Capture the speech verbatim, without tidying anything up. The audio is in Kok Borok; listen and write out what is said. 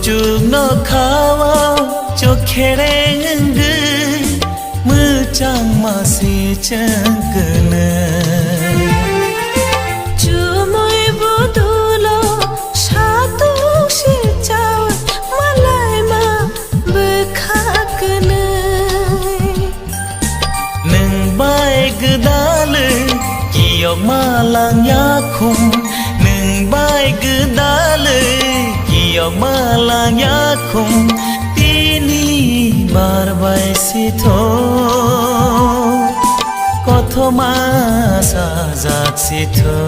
Chukno khawa chokhereng wngwi mwchangma se chwng kwnwi. Chumui budulo satung se chawi malaima bwkha kwnwi. Nwng bai gwdalwi kiyokma lang yakhum, nwng bai gwdalwi kiyokma lang yakhum, tini bar bai sitho, kothoma sajak sitho.